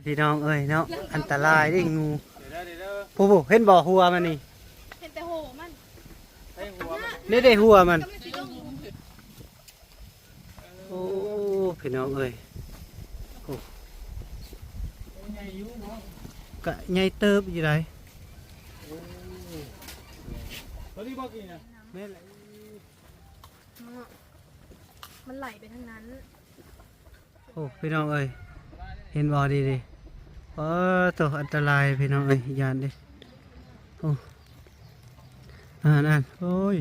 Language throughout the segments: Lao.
ພີ່ນ້ອງເອີຍເນາະ ອັນຕະລາຍເດ້ງູ. ເດີໆ ຜູ້ໆ ເຫັນບໍ່ຫົວມັນນີ້? ເຫັນແຕ່ຫົວມັນ. ໃສ່ຫົວມັນ. ນີ້ເດ້ຫົວມັນ. ໂອ້ ພີ່ນ້ອງເອີຍ ໂອ້ ໂອ້ ໃຫຍ່ຢູ່ເນາະ ກະໃຫຍ່ເຕີບຢູ່ໃດ. ໂອ້ ຕົວນີ້ບໍ່ກິນນະ? ແມ່ນແຫຼະ ເນາະ ມັນໄຫຼໄປທາງນັ້ນ. ໂອ້ ພີ່ນ້ອງເອີຍ ເຫັນບໍ່? ດີໆ ເອີ ໂຕອັນຕະລາຍພີ່ນ້ອງເອີຍ ຢ້ານເດ້. ໂອ້ ນັ້ນໆ ໂອ້ຍ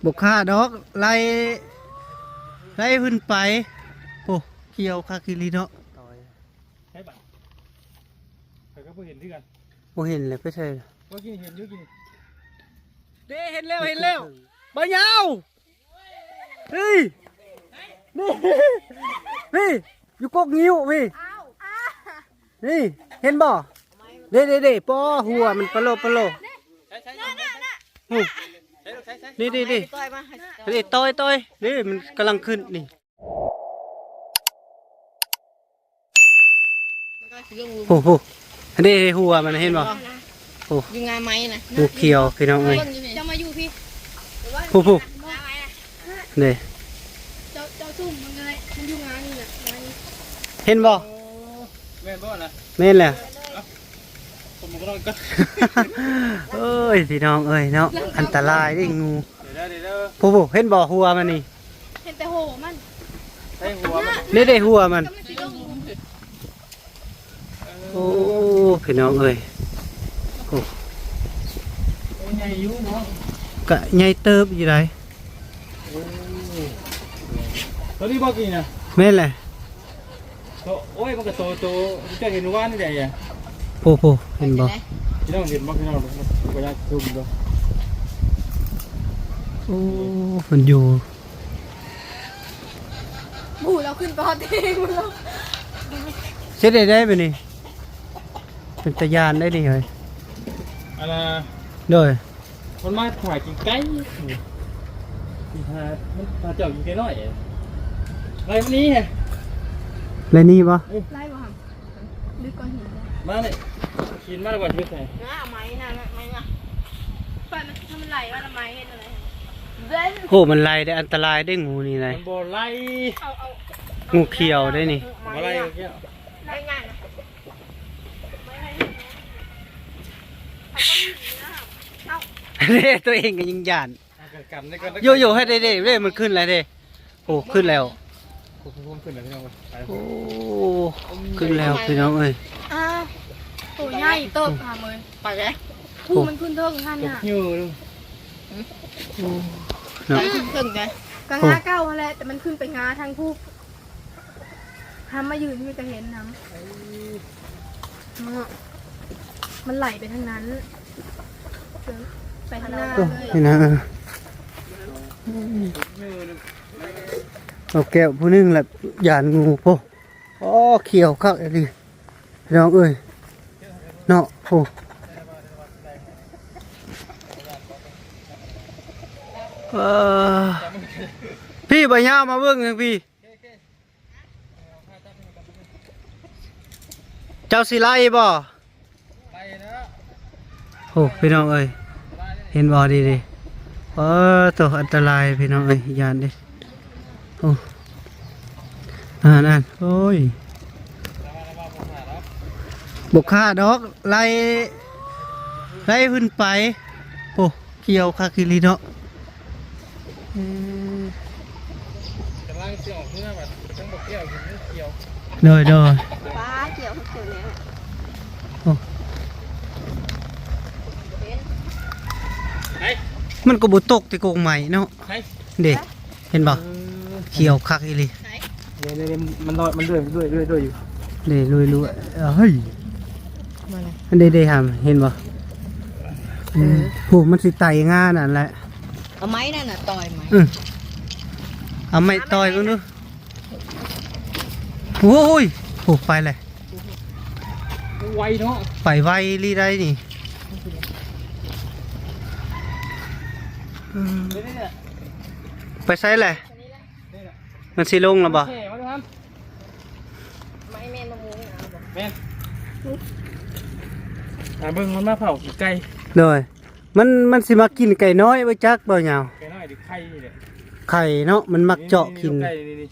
ບໍ່ຂ້າດອກ ໄລ່ ໄລ່ຂຶ້ນໄປ. ໂອ້ ຂຽວຄັກອີ່ຫຼີເນາະ. ໃຊ່ບາດ ຂ້ອຍກໍບໍ່ເຫັນຄືກັນ. ບໍ່ເຫັນແລ້ວ ໄປໃສລະ? ບໍ່ກິນເຫັນຢູ່ກິນ. ເດ້ ເຫັນແລ້ວ ເຫັນແລ້ວ ບ່າວຍາວ. ເຮີ້ຍ ນີ້ ນີ້ ຢູ່ກົກງິ້ວພີ້. ນີ້ ເຫັນບໍ່? ເດ້ໆໆ ປໍ ຫົວມັນປະໂລປະໂລ. ນີ້ ນີ້ໆໆ ນີ້ ຕ່ອຍໆ ນີ້ ມັນກຳລັງຂຶ້ນນີ້. ໂອ້ໂຫ ອັນນີ້ຫົວມັນ ເຫັນບໍ່? ໂອ້ ຢູ່ງາໄມ້ນະ ງູຂຽວພີ່ນ້ອງເອີຍ. ເຈົ້າມາຢູ່ພີ້ ໂອ້ໂຫ ງາໄມ້ນະ ເດ້ ເຈົ້າ ເຈົ້າຊຸ່ມມັນກໍໄດ້ ມັນຢູ່ງານີ້ນະ ງານີ້ ເຫັນບໍ່? ໂອ້ ແມ່ນບໍ່ນະ? ແມ່ນແຫຼະ. ເອີຍ ພີ່ນ້ອງເອີຍເນາະ ອັນຕະລາຍເດ້ງູ. ເດີໆ ຜູ້ໆ ເຫັນບໍ່ຫົວມັນນີ້? ເຫັນແຕ່ຫົວມັນ. ໃສ່ຫົວມັນ. ນີ້ເດ້ຫົວມັນ. ໂອ້ ພີ່ນ້ອງເອີຍ ໂອ້ ໂອ້ ໃຫຍ່ຢູ່ເນາະ ກະໃຫຍ່ເຕີບຢູ່ໃດ. ໂອ້ ຕົວນີ້ບໍ່ກິນນະ? ແມ່ນແຫຼະ. ໂຕ ໂອ້ຍ ມັນກໍໂຕ ໂຕເຈົ້າເຫັນວານນີ້ໃດອະ. ໂພໆ ເຫັນບໍ່? ພີ່ນ້ອງເຫັນບໍ່? ພີ່ນ້ອງ ບໍ່ຢາກຊູມບໍ່? ໂອ້ ມັນຢູ່ ໂອ້ ລາວຂຶ້ນໄປຮອດເທິງພຸ້ນແລ້ວ. ເຮັດໄດ້ໄດ໋ບາດນີ້ ເປັນຕາຢ້ານໄດ໋ນີ້ເຮີ້ຍ. ອັນນ່າ ໂດຍ ມັນມາຫາກິນໄກ່ ມັນຫາ ມັນຫາເຈົ້າກິນໄກ່ນ້ອຍ. ໄລ່ມັນໜີ ໄລ່ໜີບໍ່? ເອີ ໄລ່ບໍ່ຫຳ? ດຶກກ້ອນຫີນ ມານີ້ ຫີນມາແລ້ວກໍຊິໄປໃສ? ເອົາໄມ້ນັ້ນ ໄມ້ນະ ປ່ອຍມັນ ຖ້າມັນໄລ່ວ່າລະໄມ້ເຮັດຈັ່ງໃດ? ໂອ້ ມັນໄລ່ເດ້ ອັນຕະລາຍເດ້ ງູນີ້ນະ. ມັນບໍ່ໄລ່ ເອົາ ເອົາ ງູຂຽວເດ້ນີ້ ບໍ່ໄລ່ ໄລ່ງ່າຍນະ. ເດ້ ຕົວເອງກໍຍັງຢ້ານ. ໂຢໂຢ ໃຫ້ເດ້ ເດ້ ເດ້ ມັນຂຶ້ນແລ້ວເດ້. ໂອ້ ຂຶ້ນແລ້ວ ໂອ້ ຂຶ້ນແລ້ວພີ່ນ້ອງເອີຍ. ໂອ້ ຂຶ້ນແລ້ວພີ່ນ້ອງເອີຍ. ອ້າວ ໂຕໃຫຍ່ເຕີບຫາເມີຍ ໄປແລ້ວ. ຜູ້ມັນຂຶ້ນເທິງຫັ້ນນະ ໂອ້ ເນາະ ຂຶ້ນເທິງໄດ໋. ກໍງາເກົ່າຫັ້ນແຫຼະ ແຕ່ມັນຂຶ້ນໄປງາທາງຜູ້. ຫ້າມມາຢືນຢູ່ ຈະເຫັນນຳ ເນາະ ມັນໄຫຼໄປທາງນັ້ນ ໄປທາງໜ້າເລີຍ. ເອີ ເຫັນນະ ເອີ ເອົາແກ້ວຜູ້ໜຶ່ງລະຢ້ານງູ. ໂອ້ ໂອ້ ຂຽວຄັກອີ່ຫຼີ ພີ່ນ້ອງເອີຍ ເນາະ. ໂອ້ ເອີ ພີ່ ບໍ່ຍາວມາເບິ່ງຈັ່ງພີ້. ເຈົ້າຊິໄລ່ບໍ່? ໄລ່ແລ້ວ. ໂອ້ ພີ່ນ້ອງເອີຍ ເຫັນບໍ່? ດີໆ ເອີ ໂຕອັນຕະລາຍພີ່ນ້ອງເອີຍ ຢ້ານເດ້. ໂອ້ ນັ້ນໆ ໂອ້ຍ ບໍ່ຂ້າດອກ ໄລ່ ໄລ່ຂຶ້ນໄປ. ໂອ້ ຂຽວຄັກອີ່ຫຼີເນາະ. ອືມ ກຳລັງຊິອອກເມືອບັດ ຍັງບໍ່ກ່ຽວຢູ່ ຍັງຂຽວ. ໂດຍໆ ປ້າ ຂຽວ ຂຽວແລ້ວ. ໂອ້ ໄປ ມັນກໍບໍ່ຕົກແຕ່ກົກໄມ້ເນາະ. ໄປ ເດ້ ເຫັນບໍ່? ເອີ ຂຽວຄັກອີ່ຫຼີ. ເດ້ໆໆ ມັນລອຍ ມັນເລື່ອຍ ເລື່ອຍ ເລື່ອຍ ເລື່ອຍຢູ່ ເດ້ ເລື່ອຍໆ. ເອີຍ ມາແລ້ວ ອັນເດ້ໆ ຫາ ເຫັນບໍ່? ເອີ ໂຫ ມັນຊິໄຕ່ງານັ້ນແຫຼະ. ເອົາໄມ້ນັ້ນນະ ຕ່ອຍໄມ້ ອືມ ເອົາໄມ້ຕ່ອຍເບິ່ງດູ. ໂອ້ຍ ໂອ້ ໄປແລ້ວ ໄວເນາະ ໄປໄວອີ່ຫຼີໄດ໋ນີ້. ອືມ ໄປໃສແຫຼະ? ມັນຊິລົງແລ້ວບໍ່? ໂອເຄ ມາດູຫຳ. ແມ່ນ ອ່າ ເບິ່ງມັນມາເຜົາຂີ້ໄກ່ ໂດຍ ມັນ ມັນຊິມາກິນໄກ່ນ້ອຍ ບໍ່ຈັກບໍ່ຫຍັງ ໄກ່ນ້ອຍຫຼືໄຂ່ນີ້ແຫຼະ ໄຂ່ເນາະ ມັນມັກເຈາະກິນ ນີ້ໆ ໄກ່ນີ້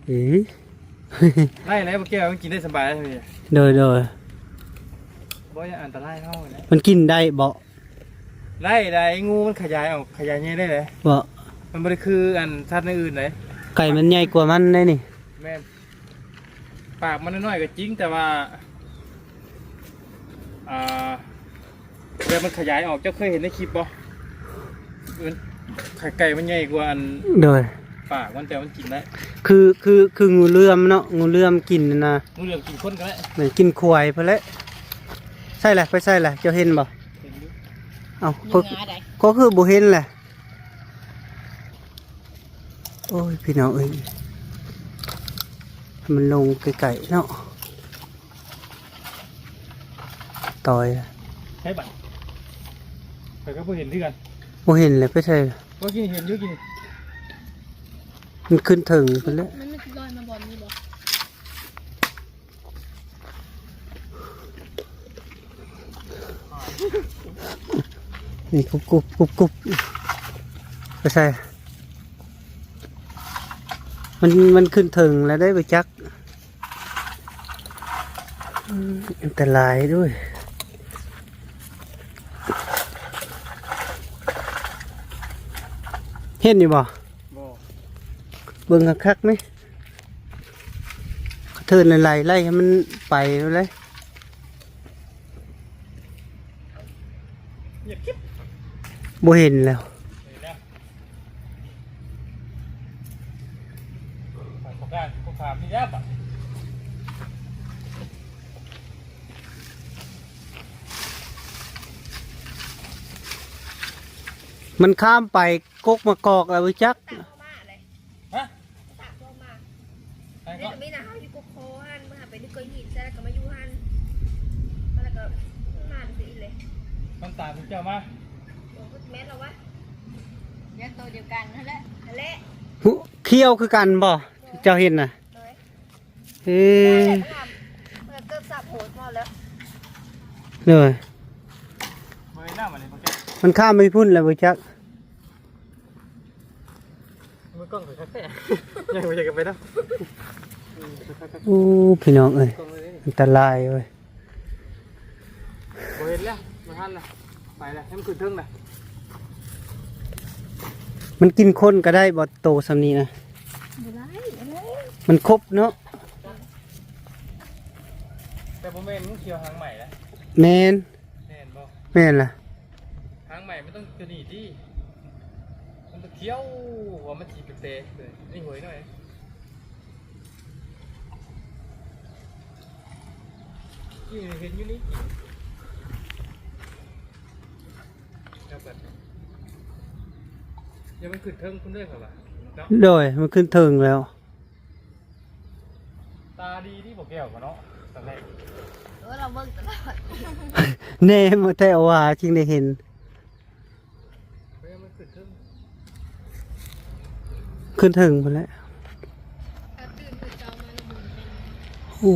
ໆ ເອີ ໄດ້ແລ້ວ ບໍ່ແກ້ວ ມັນກິນໄດ້ສະບາຍເລີຍ ໂດຍໆ ບໍ່ອັນຕະລາຍເຮົາແຫຼະ ມັນກິນໄດ້ບໍ່? ໄດ້ ໄດ້ ງູມັນຂະຫຍາຍອອກ ຂະຫຍາຍໃຫຍ່ໄດ້ເດ້ ບໍ່ ມັນບໍ່ໄດ້ຄືອັນສັດແນວອື່ນເດ້ ໄກ່ມັນໃຫຍ່ກວ່າມັນໄດ໋ນີ້ ແມ່ນ ປາກມັນນ້ອຍໆກໍຈິງ ແຕ່ວ່າ ອ່າ ແບບມັນຂະຫຍາຍອອກ ເຈົ້າເຄີຍເຫັນໃນຄລິບບໍ່? ມັນ ໄຂ່ໄກ່ມັນໃຫຍ່ກວ່າອັນ ໂດຍ ປາກມັນ ແຕ່ມັນກິນໄດ້ ຄື ຄື ຄືງູເຫຼື້ອມເນາະ ງູເຫຼື້ອມກິນນະ ງູເຫຼື້ອມກິນຄົນກໍໄດ້ ແມ່ນ ກິນຄວາຍພຸ້ນແຫຼະ ໃສ່ລະ ໄປໃສ່ລະ ເຈົ້າເຫັນບໍ່? ເຫັນຢູ່ ເອົ້າ ກໍ ກໍຄືບໍ່ເຫັນແຫຼະ ໂອ້ຍ ພີ່ນ້ອງເອີຍ ມັນລົງໄກໆເນາະ ຕອຍ ໃຊ່ບັດ ຂ້ອຍກໍບໍ່ເຫັນຄືກັນ ບໍ່ເຫັນແຫຼະ ໄປໃສ່ ວ່າກິນເຫັນຢູ່ກິນ ມັນຂຶ້ນເທິງພຸ້ນແຫຼະ ມັນ ມັນຊິລອຍມາບ່ອນນີ້ບໍ່? ນີ້ ກຸບໆໆໆ ໄປໃສ່ ມັນ ມັນຂຶ້ນເທິງແລ້ວໄດ໋ ບໍ່ຈັກ ອືມ ອັນຕະລາຍເດີ້ ເຫັນຢູ່ບໍ່? ບໍ່ ເບິ່ງຄັກໆ ນີ້ ກະເທີນໄລ່ໆ ໃຫ້ມັນໄປເລີຍ ງຽບກິບ ບໍ່ເຫັນແລ້ວ ເຫັນແລ້ວ ໄປໂຟກັສ ໂຟກັສນີ້ແລ້ວບາດ ມັນຂ້າມໄປ ກົກມະກອກແລ້ວບໍ່ຈັກ ຕາມເຮົາມາເລີຍ ຮະ? ຕາມເຮົາມາ ໃຜເກາະ? ນີ້ກໍມີນະ ເຮົາຢູ່ກົກຄໍຫັ້ນ ເມື່ອຫາໄປນຶກກ້ອນຫີນໃສ່ ແລ້ວກໍມາຢູ່ຫັ້ນ ແລ້ວກໍມາໄປອີກເລີຍ ມັນຕາມເຈົ້າມາ ໂອ້ ແມ່ນແລ້ວວະ ຍັງໂຕດຽວກັນຫັ້ນແຫຼະ ຫັ້ນແຫຼະ ຫູ ຂຽວຄືກັນບໍ່? ເຈົ້າເຫັນນະ ໂດຍ ເອີ ເອີ ເກີບສາບໂຫດມາແລ້ວ ໂດຍ ບໍ່ເຫັນນະ ມັນນີ້ບໍ່ແກ້ວ ມັນຂ້າມໄປພຸ້ນແລ້ວບໍ່ຈັກ ມືກ້ອງຂ້ອຍຄັກແທ້ ຍັງບໍ່ຢາກໄປນຳ ໂອ້ ພີ່ນ້ອງເອີຍ ອັນຕະລາຍເວີຍ ບໍ່ເຫັນແລ້ວ ບໍ່ທັນແລ້ວ ໄປແລ້ວ ໃຫ້ມັນຂຶ້ນເທິງແລ້ວ ມັນກິນຄົນກໍໄດ້ບໍ່ ໂຕສ່ຳນີ້ນະ ບໍ່ໄດ້ ບໍ່ໄດ້ ມັນຄົບເນາະ ແຕ່ບໍ່ແມ່ນງູຂຽວຫາງໄໝລະ ແມ່ນ ແມ່ນບໍ່? ແມ່ນລະ ຫາງໄໝມັນຕ້ອງໂຕນີ້ຕິ ມັນຕ້ອງຂຽວ ວ່າມັນຊິແປກໆ ນີ້ຫວຍໜ້ອຍ ນີ້ເຫັນຢູ່ນີ້ ແລ້ວກໍ ດຽວມັນຂຶ້ນເທິງພຸ້ນເດີ ຂ້ອຍວ່າເນາະ ໂດຍ ມັນຂຶ້ນເທິງແລ້ວ ຕາດີຕິບໍ່ແກ້ວກໍເນາະ ຕອນແລກ ເອີ ລາວເບິ່ງຕະຫຼອດ ແນມແຕ່ວ່າຈຶ່ງໄດ້ເຫັນ ຂຶ້ນເທິງພຸ້ນແຫຼະ ໂອ້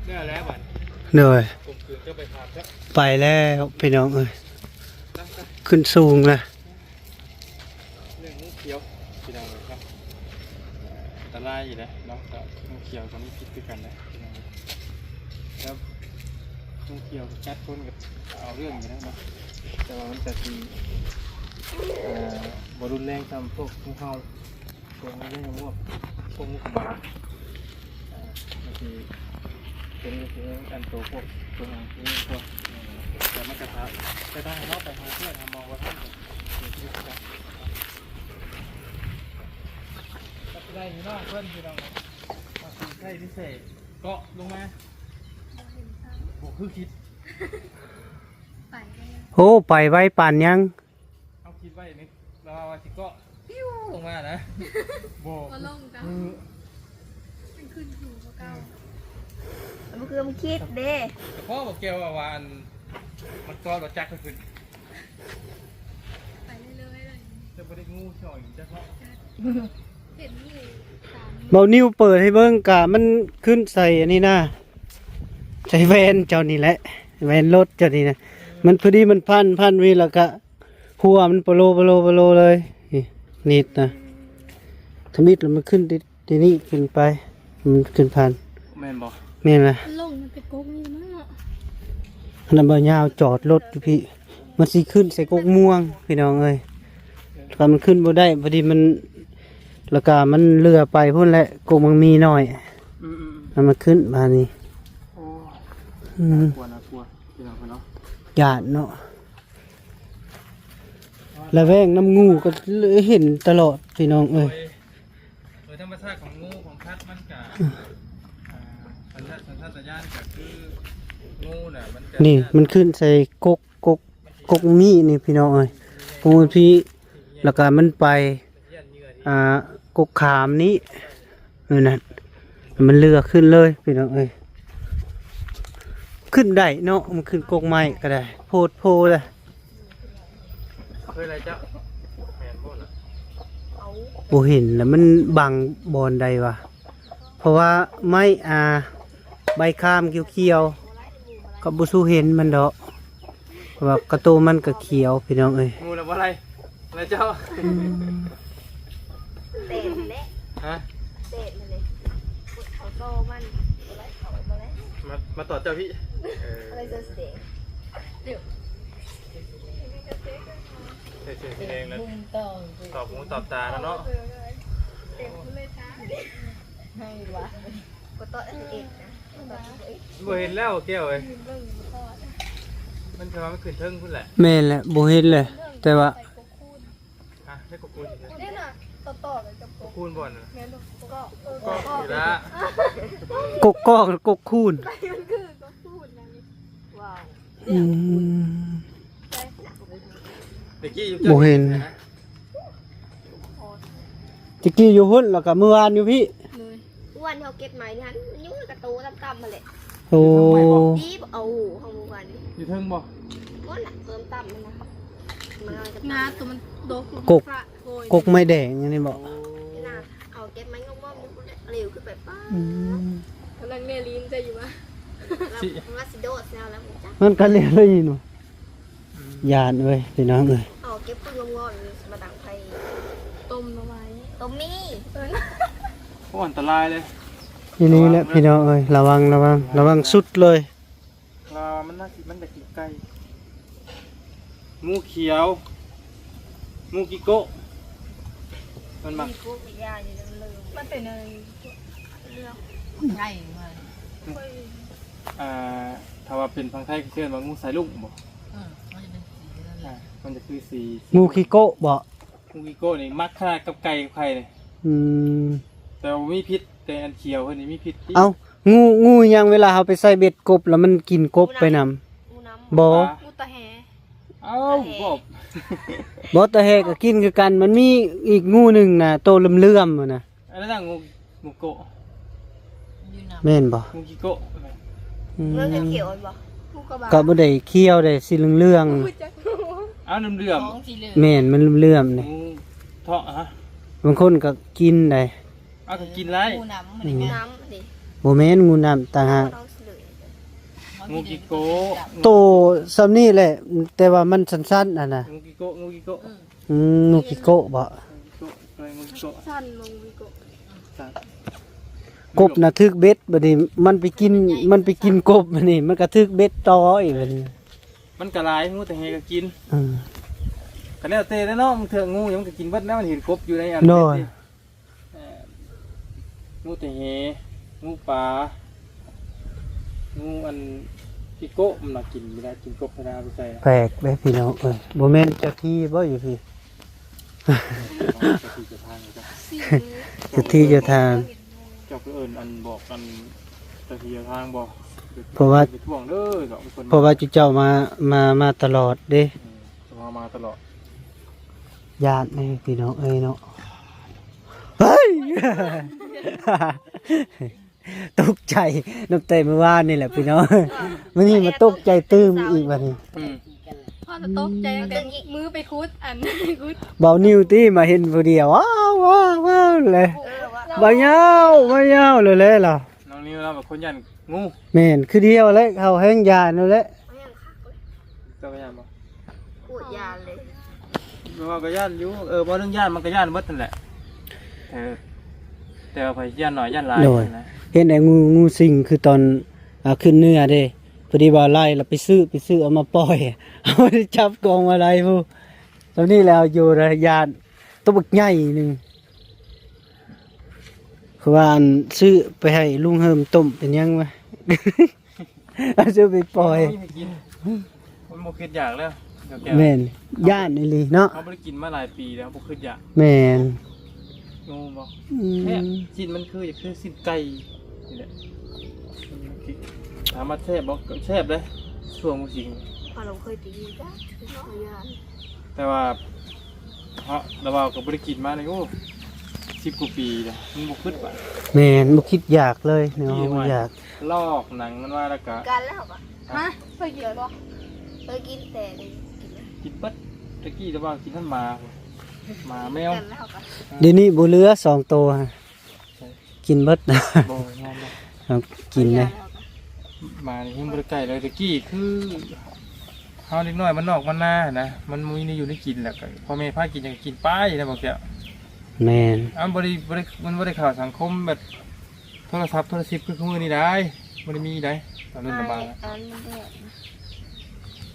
ໄດ້ແລ້ວບັດ ໂດຍ ກົມກືນເຈົ້າໄປຖາມຊະ ໄປແລ້ວພີ່ນ້ອງເອີຍ ຂຶ້ນສູງແລ້ວ ເລື່ອງງູຂຽວພີ່ນ້ອງເອີຍເນາະ ອັນຕະລາຍຢູ່ເດ້ເນາະ ກໍງູຂຽວກໍມີພິດຄືກັນເດ້ພີ່ນ້ອງເອີຍ ແລ້ວງູຂຽວກັດຄົນກໍເອົາເລື່ອງຢູ່ເດ້ເນາະ ແຕ່ວ່າມັນກໍຊິ ເອີ ບໍ່ຮຸນແຮງສ່ຳພວກງູເຫົ່າ ພວກງູເຫຍື້ອງ ພວກງູຂະບາ ເອີ ມັນຊິ ຕົວນີ້ກໍຄືອັນໂຕພວກ ຕົວຫຍັງທີ່ພວກ ເອີ ແຕ່ມັນກະທະ ແຕ່ຖ້າເຮົາໄປຫາເພື່ອນຫາໝໍບໍ່ທັນ ກໍເສຍຊີວິດຄືກັນ ກໍຊິໄດ້ພີ່ນ້ອງເພິ່ນ ພີ່ນ້ອງເອີຍ ວ່າຊິໃຊ້ວິເສດເກາະລົງມາ ບໍ່ເຫັນຊ້ຳ ບໍ່ຄືຄິດ ໄປໄດ້ ໂອ້ ໄປໄວປານຫຍັງ ເຮົາຄິດໄວ້ນີ້ ລາວວ່າຊິເກາະປິວລົງມານະ ບໍ່ ບໍ່ລົງຈ້ະ ອື ມັນຂຶ້ນສູງກວ່າເກົ່າ ມັນຄືມັນຄິດເດ້ ສະເພາະບັກແກ້ວວ່າ ວ່າອັນ ມັນເກາະລົດຈັກຂຶ້ນ ໄປເລື້ອຍໆເລີຍ ຈະບໍ່ໄດ້ງູຊ່ອຍຈັກເນາະ ເຫັນງູຕາມງ ເບົານິວເປີດໃຫ້ເບິ່ງກະ ມັນຂຶ້ນໃສ່ອັນນີ້ນະ ໃສ່ແວ່ນເຈົ້ານີ້ແຫຼະ ແວ່ນລົດເຈົ້ານີ້ນະ ມັນພໍດີມັນພັນ ພັນວິແລ້ວກະ ຫົວມັນໂປໂລ ໂປໂລ ໂປໂລເລີຍ ນີ້ ນິດນະ ທຳອິດແລ້ວມັນຂຶ້ນ ທີ່ນີ້ຂຶ້ນໄປ ມັນຂຶ້ນຜ່ານ ແມ່ນບໍ່? ແມ່ນລະ ມັນລົງມາແຕ່ກົກນີ້ມາເນາະ ອັນນັ້ນບໍ່ຍາວຈອດລົດຢູ່ພີ້ ມັນຊິຂຶ້ນໃສ່ກົກມ່ວງ ພີ່ນ້ອງເອີຍ ຖ້າມັນຂຶ້ນບໍ່ໄດ້ ພໍດີມັນ ແລ້ວກະມັນເຫຼືອໄປພຸ້ນແຫຼະ ກົກມັນມີນ້ອຍ ອືມໆໆ ແລ້ວມັນຂຶ້ນບາດນີ້ ໂອ້ ອືມ ກວນ ກວນ ພີ່ນ້ອງເນາະ ຢ້ານເນາະ ລະແວງນຳງູກໍເຫັນຕະຫຼອດ ພີ່ນ້ອງເອີຍ ໂດຍ ໂດຍທຳມະຊາດຂອງງູຂອງສັດມັນກະ ອ່າ ສັນຊາດ ສັນຊາດຕະຍານກະຄືງູນະ ມັນກະ ນີ້ມັນຂຶ້ນໃສ່ກົກ ກົກ ກົກມີ້ນີ້ ພີ່ນ້ອງເອີຍ ກົກມີ້ພີ້ ແລ້ວກະມັນໄປ ອ່າ ກົກຂາມນີ້ ເອີ ນັ້ນ ມັນເລືອກຂຶ້ນເລີຍ ພີ່ນ້ອງເອີຍ ຂຶ້ນໄດ້ເນາະ ມັນຂຶ້ນກົກໄມ້ກໍໄດ້ ໂພດໂພເລີຍ ເຄີຍໄດ້ເຈົ້າ ແມ່ນບໍ່ລະ ບໍ່ເຫັນລະ ມັນບັງບ່ອນໃດວະ ເພາະວ່າໄມ້ ອ່າ ໃບຄາມຂຽວໆ ກໍບໍ່ສູ້ເຫັນມັນດອກ ເພາະວ່າກະໂຕມັນກໍຂຽວ ພີ່ນ້ອງເອີຍ ງູລະບໍ່ໄດ້ລະເຈົ້າ ອືມ ແຕກແຫຼະ ຮະ ແຕກແຫຼະ ກົດເຂົ້າຕໍ່ມັນ ບໍ່ໄດ້ເຂົ້າບໍ່ໄດ້ ມາ ມາຕອດເຈົ້າພີ້ ເອີ ອະໄລຈະແຕກ ໃສ່ເສື້ອສີແດງແລ້ວ ຕອບຫູຕອບຕາແລ້ວເນາະ ເຕັມເລີຍຈ້າ ໃຫ້ວະ ບໍ່ຕອດອັນເອັດນະ ບໍ່ເຫັນແລ້ວແກ້ວເອີຍ ມັນຄືວ່າມັນຂຶ້ນເທິງພຸ້ນແຫຼະ ແມ່ນແຫຼະ ບໍ່ເຫັນເລີຍ ແຕ່ວ່າ ຮະ ໃນກົກຄູນ ນີ້ນະ ຕໍ່ໆກັນກັບກົກຄູນບໍ່ນັ້ນນະ ແມ່ນບໍ່ ກໍ ກໍ ກໍນີ້ລະ ກົກກອກ ກົກຄູນ ມັນຄືກົກຄູນນະ ວ້າວ ອືມ ຕະກີ້ຢູ່ ບໍ່ເຫັນ ຕະກີ້ຢູ່ພຸ້ນ ແລ້ວກໍມື້ວານຢູ່ພີ້ ໂດຍ ເມື່ອວານເຮົາເກັບໄມ້ຫັ້ນ ມັນຢູ່ກະໂຕຕ່ຳໆຫັ້ນແຫຼະ ໂອ້ ດີເອົາຂອງມື້ວານນີ້ ຢູ່ເທິງບໍ່ ບໍ່ນະ ເພີ່ມຕ່ຳຫັ້ນນະ ມັນງາຕົວມັນດົກ ກົກ ກົກໄມ້ແດງອັນນີ້ບໍ່ ໂອ້ ເອົາເກັບໄມ້ງອກໆຢູ່ພຸ້ນແຫຼະ ເລວຂຶ້ນໄປປ້າ ອືມ ກຳລັງແນລິນໃຈຢູ່ວ່າ ລາວຊິໂດດແຊວແລ້ວ ມັນກໍເລວເລີຍເນາະ ຢ້ານເວີຍ ພີ່ນ້ອງເອີຍ ເອົາເກັບຕົ້ນງອກໆນີ້ມາດັງໄຟ ຕົ້ມໜໍ່ໄມ້ ຕົ້ມໝີ່ ໂອ້ ອັນຕະລາຍເລີຍ ອີ່ຫຼີແຫຼະ ລະວັງເດີ ພີ່ນ້ອງເອີຍ ລະວັງ ລະວັງ ລະວັງສຸດເລີຍ ລາວວ່າມັນໜ້າຊິ ມັນຢາກກິນໄກ່ ງູຂຽວ ງູກິໂກະ ມັນມັກ ກິໂກະກິຢາຢູ່ເດີ ມັນເປັນເລື່ອງໃຫຍ່ມາ ອ່າ ຖ້າວ່າເປັນຝັ່ງໄທເຂົາເອີ້ນວ່າງູສາຍລຸ້ງບໍ? ເອີ ມັນຈະເປັນສີນັ້ນແຫຼະ ອ່າ ມັນຈະຄືສີ ງູກິໂກະບໍ? ງູກິໂກະນີ້ມັກຂະໜາດກັບໄກ່ກັບໄຂ່ນີ້ ອືມ ແຕ່ວ່າບໍ່ມີພິດ ແຕ່ອັນຂຽວເພິ່ນນີ້ມີພິດຕິ ເອົ້າ ງູ ງູຫຍັງ ເວລາເຮົາໄປໃສ່ເບັດກົບແລ້ວມັນກິນກົບໄປນຳ? ງູນ້ຳ ບໍ່ ປາ ງູຕະແຮ ເອົ້າ ບໍ່ ບໍ່ ຕະແຮກໍກິນຄືກັນ ມັນມີອີກງູໜຶ່ງນະ ໂຕເຫຼືອມໆຫັ້ນນະ ອັນນັ້ນງູ ງູໂກະ ແມ່ນບໍ່? ງູກິໂກະ ອືມ ມັນຈະຂຽວບໍ່? ກໍບໍ່ໄດ້ຂຽວເດ້ ສີເຫຼືອງໆ ເອົ້າ ເຫຼືອມ ຂອງສີເຫຼືອງ ແມ່ນ ມັນເຫຼືອມໆນີ້ ງູເທາະ ຮະ ບາງຄົນກໍກິນໄດ້ ເອົາກໍກິນໄດ້ ງູນ້ຳ ອືມ ງູນ້ຳນີ້ ບໍ່ແມ່ນ ງູນ້ຳຕ່າງຫາກ ງູກິໂກະ ໂຕສ່ຳນີ້ແຫຼະ ແຕ່ວ່າມັນສັ້ນໆຫັ້ນນະ ງູກິໂກະ ງູກິໂກະ ອືມ ອືມ ງູກິໂກະບໍ? ງູກິໂກະ ງູກິໂກະ ສັ້ນ ງູກິໂກະ ກົບນະຖືກເບັດ ບາດນີ້ມັນໄປກິນ ມັນໄປກິນກົບ ບາດນີ້ມັນກະຖືກເບັດຕໍ່ອີກ ບາດນີ້ ມັນກະຫຼາຍ ງູແຕ່ແຮກະກິນ ອືມ ກະແລ້ວແຕ່ເນາະ ບາງເທື່ອງູມັນກະກິນເບິດນະ ມັນເຫັນກົບຢູ່ໃນອັນ ໂດຍ ເອີ ງູແຕ່ແຫ ງູປາ ງູອັນກິໂກະ ມັນມາກິນຢູ່ໄດ້ ກິນກົບທະດາໄປໃສ່ ແປກເດ້ພີ່ນ້ອງເອີຍ ບໍ່ແມ່ນເຈົ້າທີ່ບໍ່ຢູ່ພີ້ ເຈົ້າທີ່ເຈົ້າທາງ ເຈົ້າທີ່ເຈົ້າທາງ ເຈົ້າຄືເອີ້ນອັນບອກອັນເຈົ້າທີ່ເຈົ້າທາງບໍ່? ເພາະວ່າ ໄປທວງເດີ ເພາະວ່າເຈົ້າມາ ມາ ມາຕະຫຼອດເດ້ ອືມ ເຈົ້າມາຕະຫຼອດ ຢ້ານເດ້ພີ່ນ້ອງເອີຍເນາະ ເຮີ້ຍ ຕົກໃຈ ນັບແຕ່ມື້ວານນີ້ແຫຼະພີ່ນ້ອງ ມື້ນີ້ມາຕົກໃຈຕື່ມອີກບາດນີ້ ອືມ ພໍ່ກໍຕົກໃຈຕັ້ງແຕ່ມື້ໄປຂຸດ ອັນ ຂຸດ ເບົານິວຕິ ມາເຫັນຜູ້ດຽວ ວ້າວ ວ້າວ ວ້າວ ເລີຍ ເອີ ບ່າວຍາວ ບ່າວຍາວເລີຍແຫຼະລະ. ນ້ອງນິວລາວເປັນຄົນຢ້ານງູ. ແມ່ນ ຄືດຽວແຫຼະ ເຮົາແຮ່ງຢ້ານຢູ່ແຫຼະ. ເຈົ້າກໍຢ້ານບໍ່? ໂຄດຢ້ານເລີຍ. ເຮົາກໍຢ້ານຢູ່. ເອີ ບໍ່ເລື່ອງຢ້ານມັນກໍຢ້ານເບິດຫັ້ນແຫຼະ. ເອີ ແຕ່ວ່າໃຜຢ້ານໜ້ອຍຢ້ານຫຼາຍ. ໂດຍ ຫັ້ນນະ. ເຫັນແຕ່ງູ ງູສິງ ຄືຕອນ ອ່າ ຂຶ້ນເໜືອເດ້ ພໍດີວ່າໄລ່ລະໄປຊື້ ໄປຊື້ເອົາມາປ່ອຍ ເອົາໄປຈັບກອງມາໄລ່ພຸ້ນ. ຕອນນີ້ແລ້ວຢູ່ລະຢ້ານ ໂຕບັກໃຫຍ່ໜຶ່ງ ຄືວ່າອັນ ຊື້ໄປໃຫ້ລຸງເຮີມຕົ້ມເປັນຫຍັງວະ ເອົາຊື້ໄປປ່ອຍ. ມັນບໍ່ຄິດຢາກແລ້ວ. ແມ່ນ ຢ້ານອີ່ຫຼີເນາະ. ເຮົາບໍ່ໄດ້ກິນມາຫຼາຍປີແລ້ວ ບໍ່ຄິດຢາກ. ແມ່ນ. ງູບໍ່? ອືມ ແຊບ. ຊີ້ນມັນຄື ຄືຊີ້ນໄກ່ນີ້ແຫຼະ. ຖາມວ່າແຊບບໍ່? ກໍແຊບເດ້ ຊ່ວງໝູສິງ. ຂ້ອຍບໍ່ເຄີຍໄດ້ກິນຈັກເທື່ອ. ແຕ່ວ່າ ເນາະ ລາວເວົ້າກໍບໍ່ໄດ້ກິນມານີ້ ໂອ້ ສິບກວ່າປີແລ້ວ ມັນບໍ່ຄິດວ່າ. ແມ່ນ ບໍ່ຄິດຢາກເລີຍເນາະ. ບໍ່ຢາກ ລອກໜັງມັນມາແລ້ວກະ ກັນແລ້ວກະ. ຮະ ເຄີຍກິນບໍ່? ເຄີຍກິນ ແຕ່ໄດ້ກິນ ກິນເບິດ. ແຕ່ກີ້ລາວເວົ້າກິນທັງໝາ ໝາແມວ. ກັນແລ້ວກະ ດຽວນີ້ບໍ່ເຫຼືອສອງໂຕ ກິນເບິດ. ບໍ່ ຍອມແລ້ວ ເອົາກິນເລີຍ. ໝານີ້ຍັງບໍ່ໄດ້ໃກ້ເລີຍ. ແຕ່ກີ້ຄື ເຮົາເດັກນ້ອຍບ້ານນອກບ້ານນາຫັ້ນນະ ມັນບໍ່ມີແນວຢູ່ແນວກິນ ແລ້ວກໍພໍ່ແມ່ພາກິນຫຍັງກໍກິນໄປນະ ບໍ່ແກ້ວ. ແມ່ນ. ເອົາ ມັນບໍ່ໄດ້ ບໍ່ໄດ້ ມັນບໍ່ໄດ້ເຂົ້າສັງຄົມແບບໂທລະສັບໂທລະຊິບຄືມື້ນີ້ໄດ໋ ບໍ່ໄດ້ມີໄດ໋ ຕອນນັ້ນນະ. ບາງ ອັນມັນແດດ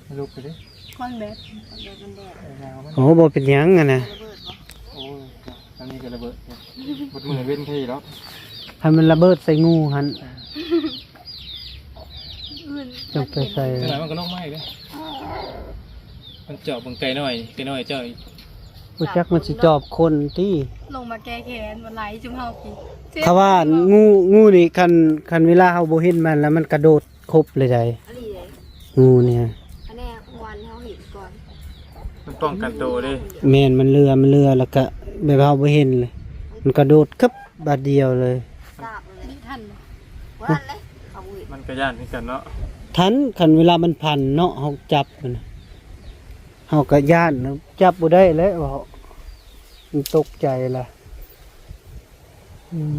ນະ ລຸກໄປເດ້ ຄວັນແບດ ຄວັນແບດ ມັນແດດ. ເອີ ໂອ້ ບໍ່ເປັນຫຍັງຫັ້ນນະ. ລະເບີດບໍ່? ໂອ້ຍ ອັນນີ້ກໍລະເບີດ ໝົດມື້ເວັນໃຜດອກ ໃຫ້ມັນລະເບີດໃສ່ງູຫັ້ນ. ຈັ່ງໄປໃສ່ ຈັກໜ້ອຍມັນກໍລົງມາອີກເດ້. ມັນຈອບເບິ່ງໄກ່ນ້ອຍ ໄກ່ນ້ອຍເຈົ້າອີກ. ບໍ່ຈັກມັນຊິຈອບຄົນຕິ. ລົງມາແກ້ແຄ້ນ ບໍ່ໄລ່ຈຸມເຮົາກິນ. ເຂົາວ່າງູ ງູນີ້ ຄັນ ຄັນເວລາເຮົາບໍ່ເຫັນມັນແລ້ວ ມັນກະໂດດ ຄົບເລີຍໃດ ອີ່ຫຼີເດ້ ງູນີ້. ອັນນີ້ງວນເຮົາເຫັນກ່ອນ ມັນປ້ອງກັນໂຕເດ້. ແມ່ນ ມັນເຫຼືອ ມັນເຫຼືອ ແລ້ວກະແບບເຮົາບໍ່ເຫັນເລີຍ ມັນກະໂດດຄັບບາດດຽວເລີຍ. ສາບເລີຍ ນີ້ທັນບໍ່? ບໍ່ທັນເລີຍ ເຂົາບໍ່ເຫັນ. ມັນກະຢ້ານຄືກັນເນາະ. ທັນ ຄັນເວລາມັນພັນເນາະ ເຮົາຈັບມັນ ເຮົາກະຢ້ານ ຈັບບໍ່ໄດ້ແລ້ວ ເຮົາ ມັນຕົກໃຈລະ. ອືມ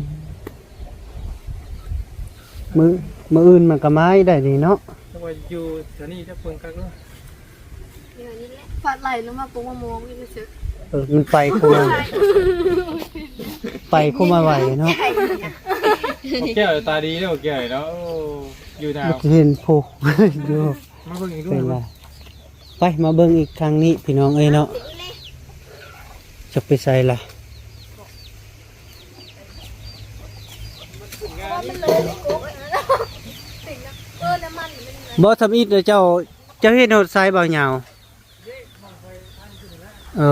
ມື້ ມື້ອື່ນມັນກໍມາອີກໄດ້ນີ້ເນາະ. ແຕ່ວ່າຢູ່ແຖວນີ້ຈັກເບິ່ງຄັກເນາະ. ເອີ ນີ້ແຫຼະ ພັດໄຫຼລົງມາປຸກມະມ່ວງນີ້ຊື່. ເອີ ມັນໄປຄົນລະ ໄປຄົນລະໄວເນາະ. ບໍ່ແກ້ວຕາດີເດ້ ບໍ່ແກ້ວເນາະ. ໂອ້ ຢູ່ໜາວ ມັນເຫັນໂພຢູ່. ມາເບິ່ງອີກດູ. ເປັນລະ ໄປ ມາເບິ່ງອີກທາງນີ້ພີ່ນ້ອງເອີຍເນາະ. ຈັກໄປໃສລະ? ບໍ່ ທຳອິດນະເຈົ້າ ເຈົ້າເຮັດຮອດໃສບ່າວຍາວ? ເອີ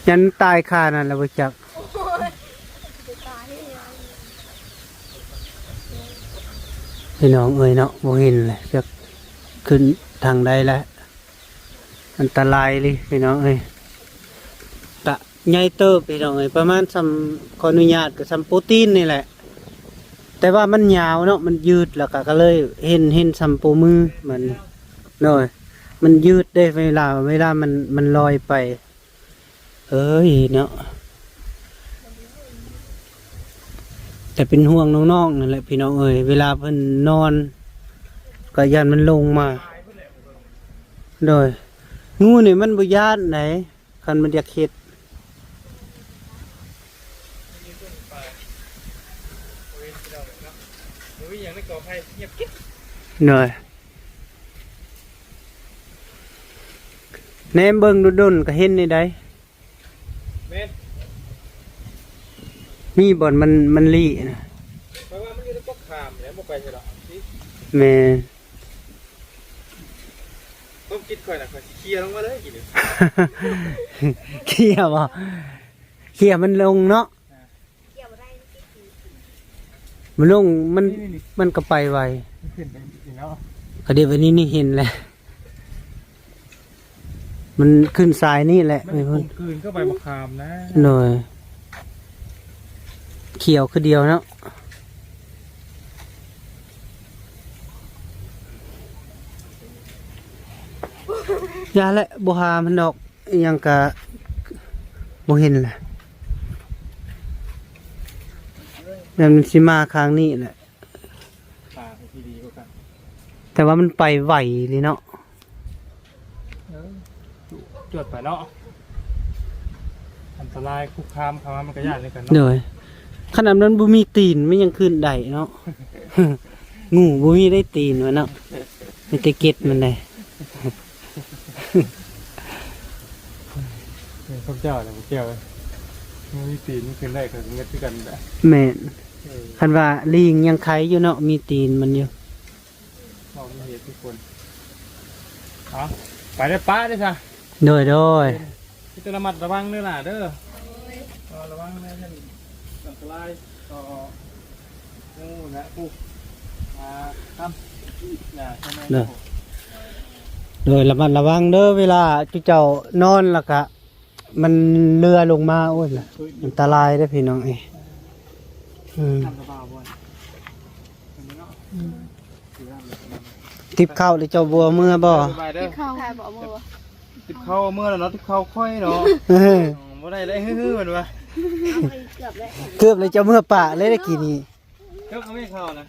ຍັນຕາຍຄານັ້ນລະບໍ່ຈັກ. ພີ່ນ້ອງເອີຍເນາະ ບໍ່ເຫັນແຫຼະ ຈັກຂຶ້ນທາງໃດແຫຼະ. ອັນຕະລາຍເລີຍພີ່ນ້ອງເອີຍ. ກະໃຫຍ່ເຕີບພີ່ນ້ອງເອີຍ ປະມານສ່ຳ ຂໍອະນຸຍາດ ກະສ່ຳໂປ້ຕີນນີ້ແຫຼະ ແຕ່ວ່າມັນຍາວເນາະ ມັນຍືດ ແລ້ວກະ ກະເລີຍເຫັນ ເຫັນສ່ຳໂປ້ມືມັນ. ໂດຍ ມັນຍືດເດ້ ເວລາ ເວລາມັນ ມັນລອຍໄປ. ເອີຍເນາະ ແຕ່ເປັນຫ່ວງນ້ອງໆນັ້ນແຫຼະພີ່ນ້ອງເອີຍ ເວລາເພິ່ນນອນກໍຢ້ານມັນລົງມາ. ໂດຍ ງູນີ້ມັນບໍ່ຢ້ານໃດ ຄັນມັນຢາກເຮັດ. ໂດຍ ແນມເບິ່ງດົນໆກໍເຫັນນີ້ໃດ. ແມ່ນ ມີບ່ອນມັນ ມັນລີ້ນະ ແປວ່າມັນຢູ່ໃນກົກຂາມແຫຼະ ບໍ່ໄປໃສດອກ. ແມ່ນ ຄວາມຄິດຂ້ອຍນະ ຂ້ອຍຊິເຄຍລົງມາເລີຍ. ເຄຍບໍ່? ເຄຍມັນລົງເນາະ. ມັນລົງ ມັນ ນີ້ໆໆ ມັນກໍໄປໄວ ມັນຂຶ້ນໄປນີ້ເນາະ. ກະດຽວອັນນີ້ນີ້ເຫັນແຫຼະ ມັນຂຶ້ນສາຍນີ້ແຫຼະ. ມັນ ໄປພຸ້ນ ຄົມຄືນກັບໃບມະຂາມນະ. ໂດຍ ຂຽວຄືດຽວເນາະ. ຢ່າແຫຼະ ບໍ່ຫາມັນດອກ. ອີຫຍັງກະ ບໍ່ເຫັນແຫຼະ ແລ້ວມັນຊິມາຂ້າງນີ້ແຫຼະ ຕາທີ່ດີກວ່າກັນ ແຕ່ວ່າມັນໄປໄວເລີຍເນາະ. ເອີ ຈວດໄປເນາະ ອັນຕະລາຍຄຸກຄາມເຂົ້າມາ ມັນກໍຢ້ານຄືກັນເນາະ. ໂດຍ ຂະໜາດມັນບໍ່ມີຕີນ ມັນຍັງຂຶ້ນໄດ້ເນາະ ງູບໍ່ມີໄດ້ຕີນມັນເນາະ ມີແຕ່ເກັດມັນໄດ໋. ເອີ ພວກເຈົ້າແຫຼະ ພວກເຈົ້າ ມັນມີຕີນ ມັນຂຶ້ນໄດ້ ກໍເງືອດຄືກັນແຫຼະ. ແມ່ນ ເອີ ຄັນວ່າລີງຍັງໄຄຢູ່ເນາະ ມີຕີນມັນຢູ່. ເວົ້າມີເຫດມີຜົນ. ເອົາ ໄປເດີ ປະເດີຊະ. ໂດຍ ໂດຍ ມີແຕ່ລະມັດລະວັງເດີຫຼ້າເດີ. ເອີ ລະວັງແນ່ ອັນຕະລາຍຕໍ່ງູແລະ ຜູ້ ຫາຄຳ ຢ່າໃສ່ແມ່. ໂດຍ ລະມັດລະວັງເດີ ເວລາຈຸເຈົ້ານອນລະກະ ມັນເລືອລົງມາ ໂອ້ຍ ອັນຕະລາຍເດ້ພີ່ນ້ອງເອີຍ. ອືມ ຕິບເຂົ້າແລ້ວເຈົ້າບໍ່ເອົາເມືອບໍ່? ຕິບເຂົ້າ ຕິບເຂົ້າເມືອແລ້ວເນາະ ຕິບເຂົ້າຂ້ອຍເນາະ. ເອີ ບໍ່ໄດ້ໄດ້ ເຮີ້ໆ ເພິ່ນວ່າ ເກືອບແລ້ວ ເກືອບແລ້ວ ເຈົ້າເມືອປະເລີຍຕະກີ້ນີ້. ເຈົ້າກໍມີເຂົ້ານະ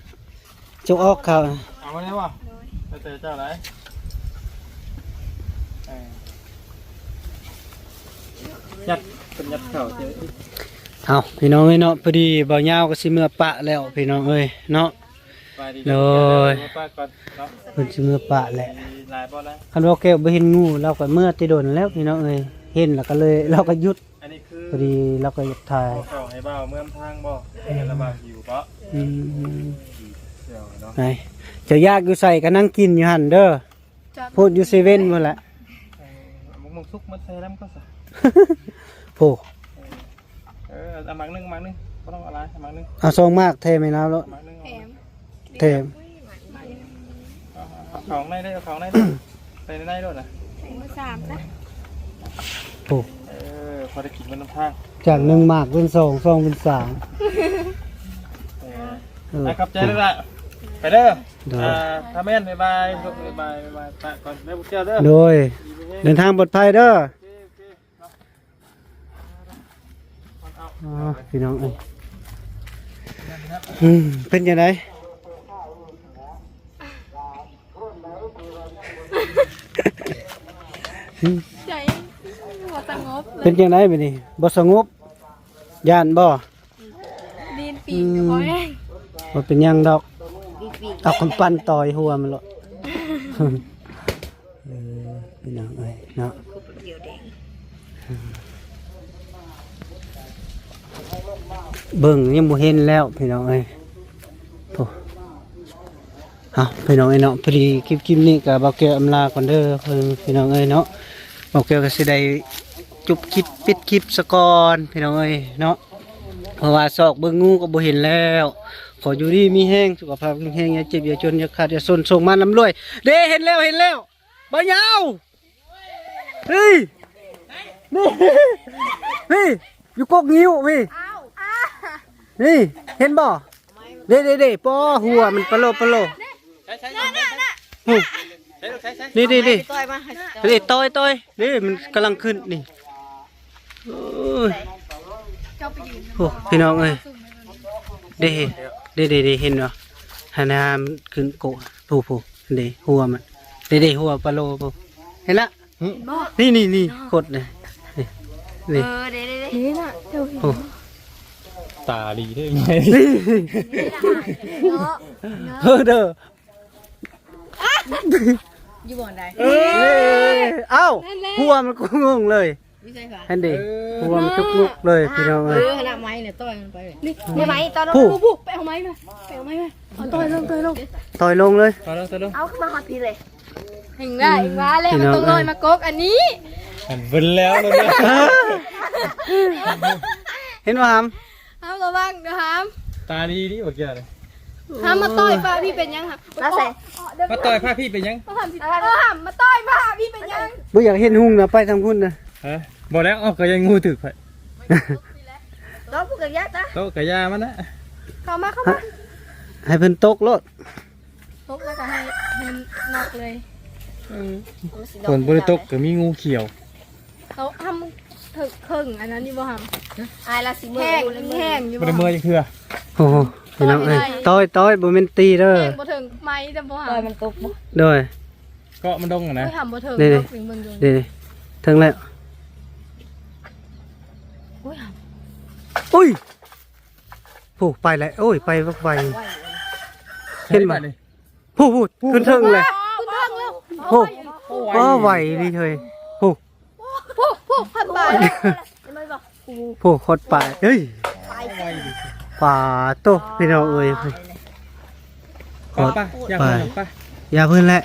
ເຈົ້າອອກເຂົ້າ ເອົາໄວ້ໄດ້ບໍ່? ໂດຍ ແລ້ວແຕ່ເຈົ້າໄດ໋. ເອີ ຍັດ ເພິ່ນຍັດເຂົ້າເຈົ້າ. ເອົາ ພີ່ນ້ອງເອີຍເນາະ ພໍດີບ່າວຍາວກໍຊິເມືອປະແລ້ວ ພີ່ນ້ອງເອີຍເນາະ. ໂດຍ ເມືອປະກ່ອນເນາະ ເພິ່ນຊິເມືອປະແຫຼະ. ຫຼາຍບໍ່ນະ? ຄັນວ່າແກ້ວບໍ່ເຫັນງູ ລາວກໍເມືອແຕ່ດົນແລ້ວ ພີ່ນ້ອງເອີຍ ເຫັນແລ້ວກໍເລີຍ ລາວກໍຢຸດ. ອັນນີ້ຄື ພໍດີລາວກໍຢາກຖ່າຍ ເອົາເຂົ້າໃຫ້ບ່າວເມືອນທາງບໍ່? ເອີ ລະບ່າວຫິວເບາະ. ອືມ ດຽວເນາະ ໄປ ເຈົ້າຢາກຢູ່ໃສກໍນັ່ງກິນຢູ່ຫັ້ນເດີ. ໂພດຢູ່ເຊເວັ່ນພຸ້ນແຫຼະ. ເອີ ໝາກມ່ວງສຸກມາໃສ່ນຳກໍຊະ. ໂພ ເອີ ເອົາໝາກໜຶ່ງ ໝາກໜຶ່ງ ບໍ່ຕ້ອງເອົາຫຼາຍ ໝາກໜຶ່ງ ເອົາສອງໝາກແຖມໃຫ້ລາວໂລດ. ໝາກໜຶ່ງ ແຖມ ແຖມ. ເອົາເຂົ້າໃນເດີ ເອົາເຂົ້າໃນເດີ ໃສ່ໃນໂລດນະ. ໃສ່ມື້ສາມຊະ. ໂອ້ ເອີ ພໍໄດ້ກິນມັນນຳທາງ ຈາກໜຶ່ງໝາກເປັນສອງ ສອງເປັນສາມ. ເອີ ເອີ ໄປ ຂອບໃຈເດີລະ ໄປເດີ. ໂດຍ ອ່າ ຄາແມນ ບາຍບາຍ ບາຍບາຍ ບາຍບາຍ ປະກ່ອນເດີ ພວກເຈົ້າເດີ. ໂດຍ ດີມີແຮງ ເດີນທາງປອດໄພເດີ. ໂອເຄ ໂອເຄ. ອໍ ພີ່ນ້ອງເອີຍ ອືມ ເປັນຈັ່ງໃດ? ໃຈບໍ່ສະຫງົບເລີຍ. ເປັນຈັ່ງໃດບັດນີ້ ບໍ່ສະຫງົບ ຢ້ານບໍ່? ອືມ ບໍ່ເປັນຫຍັງດອກ ເອົາກຳປັ້ນຕ່ອຍຫົວມັນໂລດ. ເອີ ພີ່ນ້ອງເອີຍເນາະ ເບິ່ງຍັງບໍ່ເຫັນແລ້ວ ພີ່ນ້ອງເອີຍ. ໂອ້ ເອົາ ພີ່ນ້ອງເອີຍເນາະ ພໍດີຄລິບ ຄລິບນີ້ກໍບ່າວແກ້ວອຳລາກ່ອນເດີ ພີ່ນ້ອງເອີຍເນາະ. ບ່າວແກ້ວກໍຊິໄດ້ຈົບຄລິບ ປິດຄລິບສາກ່ອນ ພີ່ນ້ອງເອີຍເນາະ ເພາະວ່າຊອກເບິ່ງງູກໍບໍ່ເຫັນແລ້ວ. ຂໍຢູ່ດີມີແຮງ ສຸຂະພາບແຂງແຮງ ຢ່າເຈັບຢ່າຈົນ ຢ່າຂາດຢ່າສົນ ໂຊກມາລຳລວຍເດ້. ເຫັນແລ້ວ ເຫັນແລ້ວ ບ່າວຍາວ. ນີ້ ນີ້ ນີ້ ຢູ່ກົກງິ້ວນີ້. ນີ້ ເຫັນບໍ່? ເດ້ ເດ້ ເດ້ ປໍ ຫົວມັນປະໂລ ປະໂລ. ໃຊ້ ໃຊ້ ໃຊ້ ໃຊ້ ໃຊ້ ໃຊ້ ນີ້ ນີ້ ນີ້ ຕ່ອຍມາ ນີ້ ຕ່ອຍ ຕ່ອຍ ນີ້ ມັນກຳລັງຂຶ້ນນີ້. ໂອ້ຍ ໂອ້ ພີ່ນ້ອງເອີຍ ເດ້ ເດ້ ເດ້ ເດ້ ເຫັນບໍ່? ຫັ້ນນະ ມັນຂຶ້ນໂກ ຜູ້ ຜູ້ ເດ້ ຫົວມັນ ເດ້ ເດ້ ຫົວປະໂລ ຜູ້ ເຫັນລະ. ນີ້ ນີ້ ນີ້ ກົດນີ້ ນີ້ ນີ້ ເອີ ເດ້ ເດ້ ເດ້ ນີ້ນະ ເຈົ້າເຫັນ ໂອ້ ຕາດີເດ້ ເນາະ ເອີ ເດີ ຢູ່ບ່ອນໃດ? ເອີ ເອີ ເອົ້າ ຫົວມັນກໍງົງເລີຍ. ຢູ່ໃສຄະ? ຫັ້ນເດ້ ເອີ ຫົວມັນຈຸກລຸກເລີຍ ພີ່ນ້ອງເອີຍ. ເອີ ຫັ້ນລະ ໄມ້ນີ້ ຕ່ອຍມັນໄປເລີຍ. ນີ້ ໄມ້ ໄມ້ຕອນນັ້ນ ຜູ້ ຜູ້ ໄປເອົາໄມ້ມາ ໄປເອົາໄມ້ມາ ເອົາ ຕ່ອຍລົງ ຕ່ອຍລົງ ຕ່ອຍລົງເລີຍ ຕ່ອຍລົງ ຕ່ອຍລົງ. ເອົາ ຄືມາຮອດພີ້ເລີຍ. ເຫັນວ່າ ເຫັນວ່າແລ້ວ ພີ່ນ້ອງ ມັນຕ້ອງລອຍມາກົກອັນນີ້. ຫັ້ນເບິ່ງແລ້ວ ເຫັນບໍ່ຫຳ? ຫຳລະວັງເດີຫຳ. ຕາດີດີບໍ່ກ່ຽວເລີຍ. ຫຳມາຕ່ອຍຟ້າພີ່ເປັນຫຍັງຫຳ? ມາໃສ່ ມາຕ່ອຍຟ້າພີ່ເປັນຫຍັງ? ມາຫຳຊິ ເອີ ຫຳມາຕ່ອຍຟ້າພີ່ເປັນຫຍັງ? ບໍ່ຢາກເຫັນຮຸ່ງນະ ໄປທາງພຸ້ນນະ. ຮະ ບໍ່ແລ້ວ ເອົາ ກໍຍັງງູຖືກໄປ. ໂຕະຜູ້ກະຢາກນະ ໂຕະກະຢາມັນນະ. ເຂົ້າມາ ເຂົ້າມາ ໃຫ້ເພິ່ນຕົກໂລດ. ຕົກແລ້ວກໍໃຫ້ ໃຫ້ມັນນອກເລີຍ. ເອີ ຝົນບໍ່ໄດ້ຕົກກໍມີງູຂຽວ. ໂຕະຫຳ ເຖິງເຄິ່ງອັນນັ້ນຢູ່ບໍ່ຫຳ? ອາຍລະຊິເມືອ ແຫ້ງ ແຫ້ງຢູ່ບໍ່? ບໍ່ໄດ້ເມືອຈັກເທື່ອ. ໂອ້ໂຫ ພີ່ນ້ອງເອີຍ ຕ້ອຍໆ ບໍ່ແມ່ນຕີເດີ ແຫ້ງບໍ່ເຖິງໄມ້ເດີບໍ່ຫຳ? ມັນຕົກບໍ່? ໂດຍ ເກາະມັນດົງຫັ້ນນະ. ໂອ້ຍ ຫຳບໍ່ເຖິງ ນີ້ ດອກນີ້ເບິ່ງຢູ່ ນີ້ ເຖິງແລ້ວ. ໂອ້ຍ ຫຳ ອຸ້ຍ ໂອ້ ໄປແລ້ວ ໂອ້ຍ ໄປໄວ ເຫັນບໍ່? ຜູ້ ຜູ້ ຂຶ້ນເທິງເລີຍ ຂຶ້ນເທິງແລ້ວ ໂອ້ ໂອ້ ໄວດີເຮີ້ຍ ຜູ້ ຜູ້ ຜູ້ ຄັນໄປ ຜູ້ ຄົດໄປ ເຮີ້ຍ ໄປ ປາໂຕ ພີ່ນ້ອງເອີຍ ໄປ ໄປ ຢ່າເພິ່ນແຫຼະ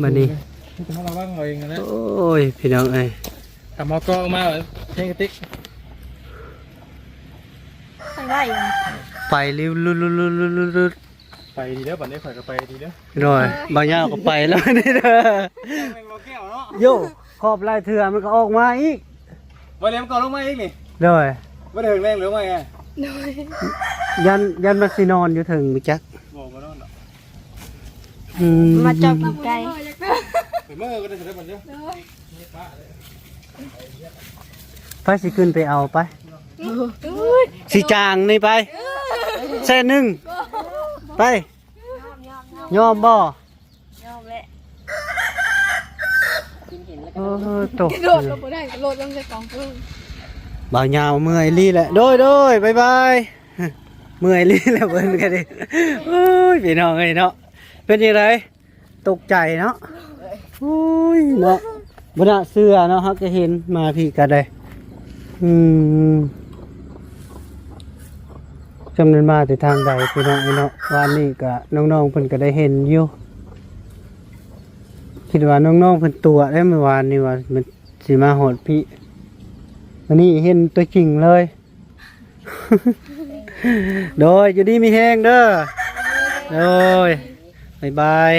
ບັດນີ້ ລະວັງເອົາເອງຫັ້ນແຫຼະ ໂອ້ຍ ພີ່ນ້ອງເອີຍ ຕຳເອົາເກາະມາ ເພງກະຕິກ ໄປໄວ ໄປລິວ ໄປດີເດີ ບັດນີ້ຂ້ອຍກໍໄປດີເດີ ໂດຍ ບ່າວຍາວກໍໄປແລ້ວນີ້ເດີ ແມ່ນບໍ່ແກ້ວເນາະ ໂຢ ຂອບຫຼາຍເທື່ອມັນກໍອອກມາອີກ ບໍ່ແລ້ວມັນກໍລົງມາອີກນີ້ ໂດຍ ບໍ່ໄດ້ເຖິງແຮງລົງມາໄງ ໂດຍ ຢ້ານ ຢ້ານມັນຊິນອນຢູ່ເທິງບໍ່ຈັກ ບໍ່ ບໍ່ນອນດອກ ອືມ ມາຈອບກິນໄກ່ ໄປເມືອກໍໄດ້ ໄປເດີ ໂດຍ ໄປຊິຂຶ້ນໄປເອົາໄປ ຊິຈ້າງນີ້ໄປ ແສນໜຶ່ງ ໄປ ຍອມບໍ່? ຍອມແຫຼະ ໂອ້ໂຕ ກະໂດດລົງບໍ່ໄດ້ ກະໂດດລົງໃສ່ກອງຟືນ ບ່າວຍາວເມື່ອຍອີ່ຫຼີແຫຼະ ໂດຍ ໂດຍ ບາຍບາຍ ເມື່ອຍອີ່ຫຼີແຫຼະເພິ່ນກະດີ ໂອ້ຍ ພີ່ນ້ອງເອີຍເນາະ ເປັນຈັ່ງໃດ? ຕົກໃຈເນາະ ໂອ້ຍເນາະ ບໍ່ໜ້າເຊື່ອເນາະ ເຮົາກະເຫັນ ມາພີ້ກະໄດ້ ອືມ ຈຳແມ່ນມາແຕ່ທາງໃດພີ່ນ້ອງເອີຍເນາະ ວານນີ້ກະນ້ອງໆເພິ່ນກະໄດ້ເຫັນຢູ່ ຄິດວ່ານ້ອງໆເພິ່ນຕົວະໄດ້ມື້ວານນີ້ວ່າມັນຊິມາຮອດພີ້ ວັນນີ້ເຫັນຕົວຈິງເລີຍ ໂດຍ ຢູ່ດີມີແຮງເດີ ໂດຍ ບາຍບາຍ.